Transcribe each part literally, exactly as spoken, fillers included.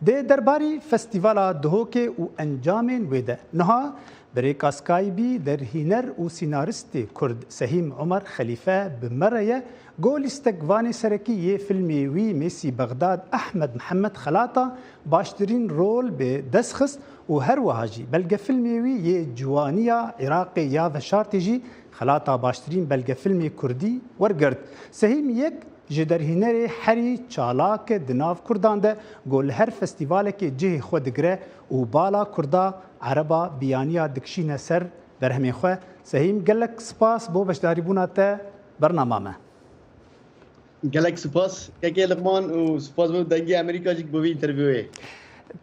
Di derbarî Festîvala Duhokê û encamên wê de niha bi rêka Skypeî derhîner û sînaristê Kurd Sehîm Omer Xelîfe bi me re ye. Go lîstek vanê serekî yê filmê wî Mêsî Bexdad Ehmed Mihemed xelata baştirîn rol bi dest xist û her wiha jî belgefilmê wî yê Ciwaniya Iraqê ya Veşartê jî xelata baştirîn belgefilmê Kurdî wergirt. Sehîm yek ji derhînerê herî çalak e di nav Kurdan de, ku li her festîvalekê cihê xwe digire û bala Kurda, Ereba, biyaniya dikişîne ser berhemên xwe. Sehîm, gelek spas bo beşdarîbûna te bernama me. Gelek spas kekê Liqman û spas bo Dengê Amerîka jî bo vî intervîwê.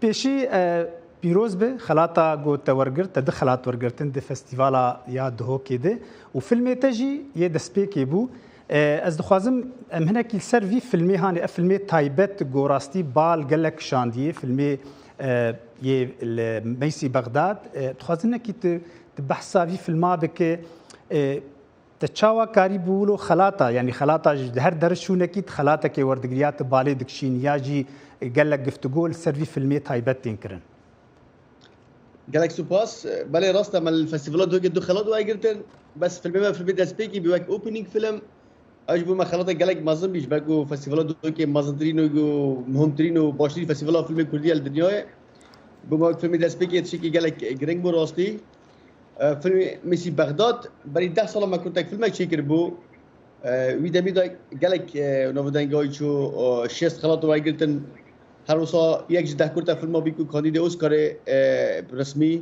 Pêşî, e, pîroz be, xelata ku te wergirt, te du xelat wergirtin di festîvala ya Duhokê de û filmê te jî yê destpêkê bû. E, ez dixwazim em hinekî li ser vî filmê hanê, ev filmê taybet ku rastî bal gelek şandiyê, filmê, e, yê li Meysî Bexdad. E, dixwazim hinekî tu, tu behsa vî filma bike. E, te çawa karî bû wilo xelata, yanî xelata ji her derşûnekî tu xelatekê werdigiriya, tu balê dikişîn ya jî gelek giftûgo li ser vî filmê taybet tên kirin? Gelek spas. Belê, rast e, me li Festîvala Duhokê du xelat wayê girtin. Bes filmê me, filmê destpêkî bû wek opening film. Ew ji bo me xelata gelek mezin bî, ji ber ku Festîvala Duhokê mezintirîn û muhimtirîn û baştirîn festîvala filmê Kurdî ye li dinyayê. Bo me wek filmê destpêkê tiştekî gelek giring bû rastî. E, filmê Mêsî Bexdad, berî deh sala me kurtek filmek çêkiribû. E, wî demî de gelek, e, navdengayî çû, e, şêst xelat wayê girtin. Her wisa yek ji deh kurta filma bî ku kandîdê Oscarê, e, resmî.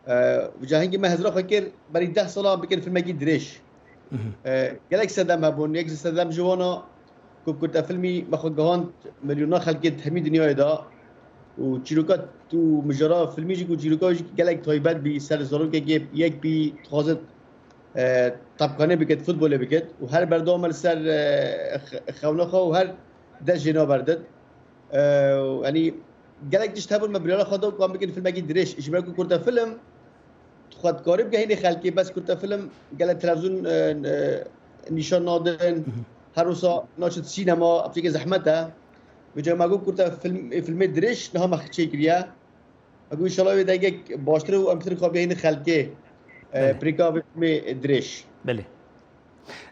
E, ca hingî me hizra xwe kir, berî deh sala bikin filmekî dirêj. Mhm. E, gelek sedem hebûn, yek ji sedem ji wana ku kurta filmî me xwe gihand milyona xelkê di hemî dinyayê de û çîroka û mijara filmî jî ku çîroka jî gelek taybet bî, ser zarokekê yek bî, dixwazit, e, tepkanê bikit, futbolê bikit û her berdewam e li ser, e, xe-, xewna xwe û her dest jê naberdit. E, yanî gelek tişt hebûn, me biryara xwe da ku em bikin filmekî dirêj. Ji ber ku kurta film xwe dikarî bigehînê xelkê, bes kurta film gelek televîzyon, e, e, nîşan nadin. Mhm. Her wisa naçit sînema, ev tiştekî zehmet e. Vêca me got kurta film, filmê dirêj niha me çêkiriye. Me got înşallah wê dengek baştir û em pitir xwe bigehînê xelkê, e, Belê. Pirêka vê filmê dirêj. Belê.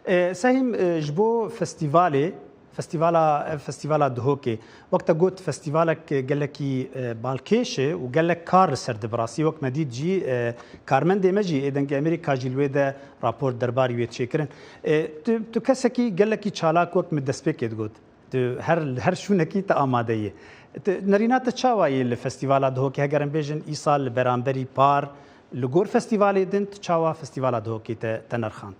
E, Sehîm, e, ji bo festîvalê, festîvala, ev festîvala Duhokê, wek te got, festîvalek gelekî, e, balkêş e û gelek kar li ser dibe. Rastî wek me dît jî, e, karmendê me jî ê Dengê Amerîka jî li wê de rapor derbarî wê çêkirin. E, tu, tu kesekî gelekî çalak wek min destpêkê digot. Tu her, her şûnekî te amade yî. Tu, nerîna te çawa yî li festîvala Duhokê? Heger em bêjin îsal li beramberî par, li gor festîvalê din, tu çawa festîvala Duhokê te, te nerxand?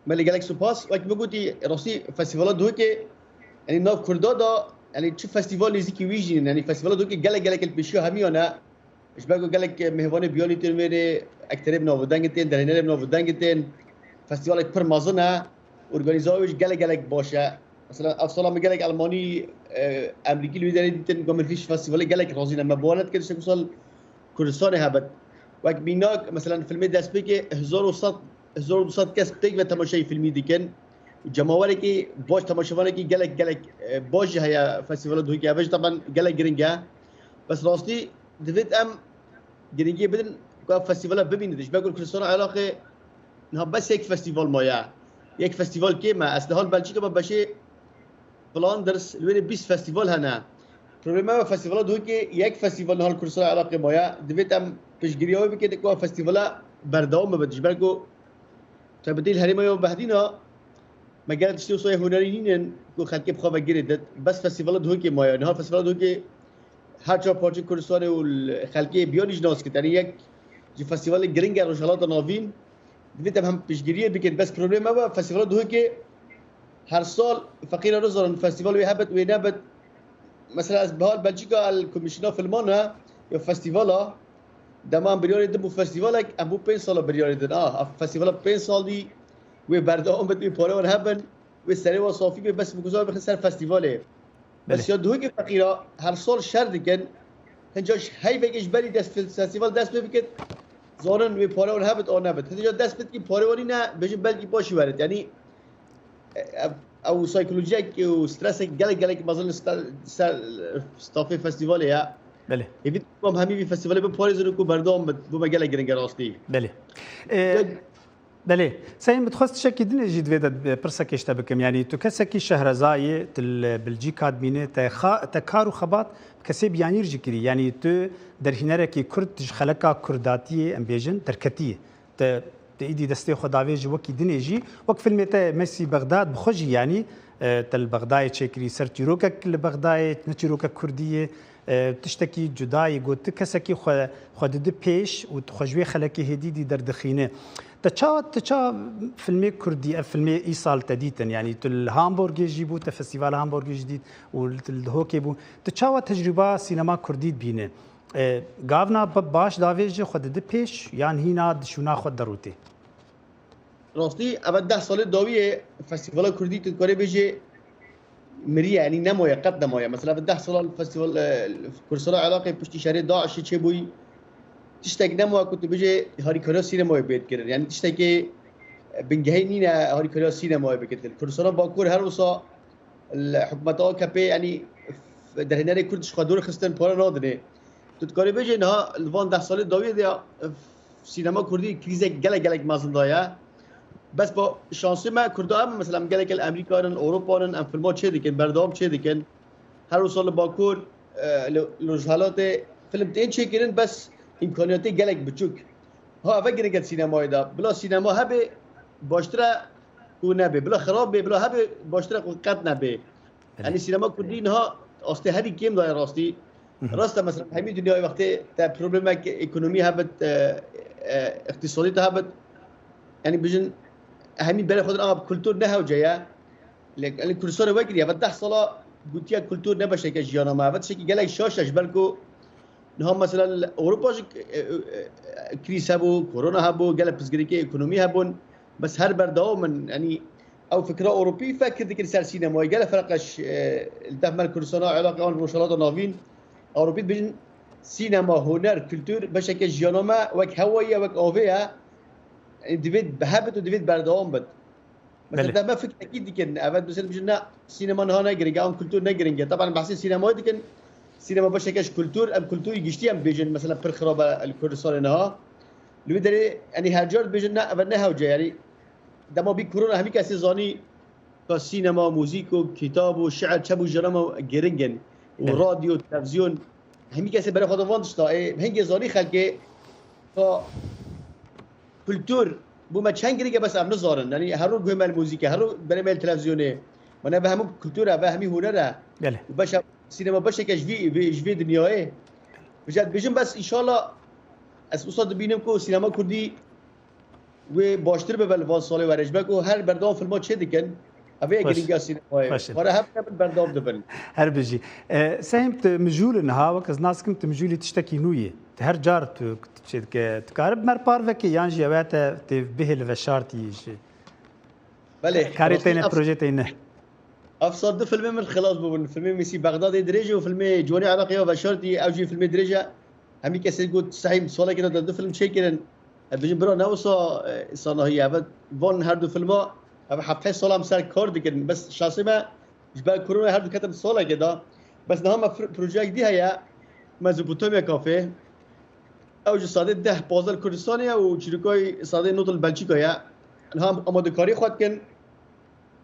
Belê, gelek spas. Wek min gotî, rastî festîvala Duhokê, yanî nav Kurda da, yanî çi festîval nêzîkî wî jî nîn. Yanî festîvala Duhokê gelek, gelek li pêşiya hemiyan e. Ji ber ku gelek mêvanê biyanî tên wê rê, ekterê bi navûdengê tên, derhênerê bi navûdengê tên. Festîvalek pir mezin e. Organîza wê jî gelek, gelek baş e. Mesela ev sala min gelek Elmanî, e, Emrîkî li wî derê dîtin, ku min fîş festîvalê gelek razî ne. Me bawer nedikir tiştek wisa li Kurdistanê hebit. Wek mînak, mesela filmê destpêkê hezar û sed, hezar û du sed kes pêk ve temaşeyê filmî dikin. Cemawerekî baş, temaşevanekî gelek, gelek, e, baş jî heye festîvala Duhokê. Ev jî taban gelek giring e. Bes rastî divêt em giringiyê bidin ku ev festîvala bibînin. Ji ber ku li Kurdistana Iraqê niha bes yek festîval maye. Yek festîval kêm e. Ez niha li Belçîka me beşê Flanders, li wê de bîst festîval hene. Problema me festîvala Duhokê yek festîval niha li Kurdistana Iraqê maye. Divêt em piştgiriya wê bikin ku ev festîvala berdewam bibe. Ji ber ku taybetî li herêma ya Behdîna me gelek tiştê wisa yê hunerî nînin ku xelkê bi xwe ve girê dit. Bes festîvala Duhokê maye. Niha festîvala Duhokê her çar parçeyê Kurdistanê û li xelkê biyanî jî nas kir. Tenê yek ji festîvalê giring e Rojhelata Navîn. Divêt em hem piştgiriyê bikin. Bes problema me festîvala Duhokê her sal feqîra nizanin festîval wê hebit, wê nebit. Mesela ez biha li Belçîka el komîşina filman e ya festîvala. Dema em biryarê din bû festîvalek, em bû pênc sala biryarê din. Ah, ev festîvala pênc sal dî wê berdewam bit, wê pare wan hebin, wê serê wan safî be, bes bikuzar bixin ser festîvalê. Bes Belê. Ya Duhokê feqîra her sal şer dikin. Hinca ji heyvekê ji berî dest, festîval dest pê bikit, zanin wê pare wan hebit an nebit. Hinca dest pê dikî pare wan nîne, bêjin belkî paşî werit. Yanî, e, ev ew psîkolojiyek û stresek gelek gelek mezin li ser, ser stafê festîvalê ye. Belê. Hêvî dikim hemî vî festîvalê biparêzin û ku berdewam bit, bo me gelek giring e rastî. Belê. Ee, Belê. Seyîn, bi dixwest tiştekî dinê jî divê de pirsekê ji te bikim. Yanî tu kesekî şehreza yê, tu li Bilcîka dimînî, te xa-, te kar û xebat bi kesê biyanîr jî kirî. Yanî tu derhînerekî kurd ji xeleka kurdatiyê, em bêjin, derketiyê. Te, te îdî destê xwe davê ji wekî dinê jî. Wek filmê te Mesî Bexdad bi xwe jî, yanî, e, te li Bexdayê çêkirî, ser çîrokek li Bexdayê, ne çîrokek kurdî ye. E, tiştekî cuda yê, got, tu kesekî xwe, xwe didi pêş û tu xwe ji wê xelekê hêdî dî derdixîne. Te çawa, te çawa filmê kurdî, ev filmê îsal te dîtin? Yanî tu li Hamburgê jî bû, te festîvala Hamburgê jî dît û li, li Dihokê bû. Tu çawa tecrûba sînema kurdî dibîne? E, gavna ba-, baş davêje xwe didi pêş yan hîna di şûna xwe derûtê? Rastî, eve deh salê dawiyê festîvala kurdî tu dikarê bêjê miriye, yanî nemaye, qet nemaye. Mesela, eve deh sala li festîval, e, Kurdistana Iraqê piştî şerê DAIŞê çêbûyî, tiştek nemaye ku tu bêjê harîkariya sînemayê bê dikirin. Yanî tiştekê, e, bingehîn nîne harîkariya sînemayê bikin. Kurdistana Bakur her wisa li hikûmeta A K P, yanî, derhênerê kurd ji xwe dûr xistin, pare nadinê. Tu dikarî bêjî niha li van deh salê dawiyê de ya, sînema kurdî krîzek gelek gelek mezin daye. Bes ba şansê me kurda em, mesela, em gelek li Amerîka nin, Ewropa nin, em filma çê dikin, berdewam çê dikin. Her wisa li Bakur, e, li, li Rojhelatê film tên çêkirin, bes îmkaniyatê gelek biçûk. Ha, eve girêk e sînemayê de. Bila sînema hebe baştir e ku nebe. Bila xirab be, bila hebe baştir e ku qet nebe. Belê. Yanî sînema kurdî niha astê herî kêm daye rastî. Hı hı. Rast e, mesela, hemî dinyayê wextê te problemek ekonomî hebit, e, e, iqtîsadî te hebit. Yanî bijin hemî berê xwe din a kultur ne hewce ye. Lê, yanî Kurdistanê wekirî, eve deh sala gotiye kultur ne beşeke jiyana me. Eve tiştekî gelek şaş e, ji ber ku niha mesela li Ewropa jî, e, e, e, krîz hebû, korona hebû, gelek pirsgirêkê ekonomî hebûn. Bes her berdewam in. Yanî ew fikra Ewropî fekir dikin ser sînemayê. Gelek ferq e ji, e, li def me li Kurdistana Iraqê an Rojhelata Navîn. Ewropî dibêjin sînema, huner, kultur beşeke jiyana me wek hewayî ye, wek avê ye. Yanî divê hebit û divê berdewam bit. Mesela, Belê. Dema fikrekî dikin, evet, mesela, bijin, ne, sînema niha ne giring e, an kultur ne giring e. Taban behsê sînemayê dikin, sînema beşeke ji kultur, em kulturî giştî em bêjin, mesela, pir xirab e li Kurdistanê niha. Li wê derê, yanî her car dibêjin, ne, eve ne hewce, yanî dema bî korona hemî kesê zanî ka sînema, muzîk û kitab û şiir çi bû jana me giring in. Û Evet. radyo, televizyon, hemî kesê berê xwe de van tişta. Ê, hingê zanî xelkê ka kultur bo me çend girîng e, bes em nizanin. Yanî her roj guhê me li muzîkê, her roj berê me li televîzyonê. Mane ve hemû kultur e, ve hemî huner e. Belê. Û beşe, sînema beşeke ji vî, vê, ji vê dinyayê. Bijî, dibêjim bes înşallah ez wisa dibînim ku sînema kurdî wê baştir bibe li van salê were. Ji ber ku her berdewam filma çê dikin, ev ê Xweş. girîngiya sînemayê. Xweş. Para hev dibin, berdewam dibin. Her bijî. E, Sehîm, tu mijûl in ha, wek ez nas dikim, tu mijûlî tiştekî nû yî. Tu her car tu çê dike, tu karib mer parvekî yan jî ew te tê bihê li veşartî jî. Belê, Karê rastî teyne, ev projê teyne. Ev sal du filmê min xilas bûbûn. Filmê Mîsî Bexdadê dirêj e û filmê Ciwanê Iraqê ya veşartî, ew jî filmê dirêj e. Hemî kesê got, Sehîm, salekê de du film çêkirin. Ez dibêjim, bira, ne wisa, e, sanahî ye. Ev van her du filma, ev heft heşt sal em ser kar dikin. Bes şansê me, ji ber korona her du ketin salekê de. Bes niha me fir-, projeyek dî heye. Mezopotamya Café. Ew ji sadê deh pazdeh li Kurdistanê ye û çîrokayî sadê nod li Belçîka ye. Niha em amadekarî xwe dikin.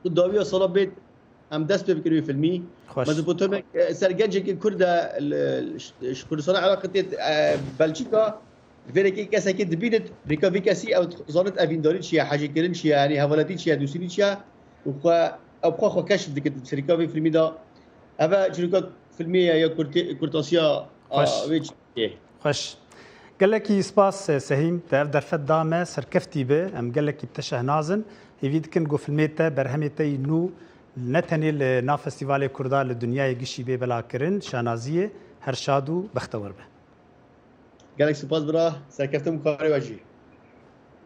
Ku dawiya sala bêt, em dest pê bikin wê filmî. Xweş. Mezopotamya, e, ser gencekî Kurd e, li, li, ji Kurdistana Iraqê tê, e, Belçîka. Vêrekê kesekê dibînit, rêka vê kesî ew zanit evîndarî çi ye, hejêkirin çi ye, yanî hevaletî çi ye, dûstînî çi ye. Û xwe, ew xwe xwe keşf dikin di serîka vê filmî de. Ev e çîroka filmê ye ya kurtê-, kurtasiya, a, Xweş. vê çîrokê. Xweş. Gelekî spas, Sehîm, te ev derfet da me, serkeftî be. Em gelekî bi te şehnaz in. Hêvî dikin ku filmê te, berhemê te yî nû ne tenê li nav festîvalê Kurda li dinyayê gişî bê belakirin. Şanaziyê, her şad û bextewar be. Gelek spas bira, serkeftin bi karê we jî.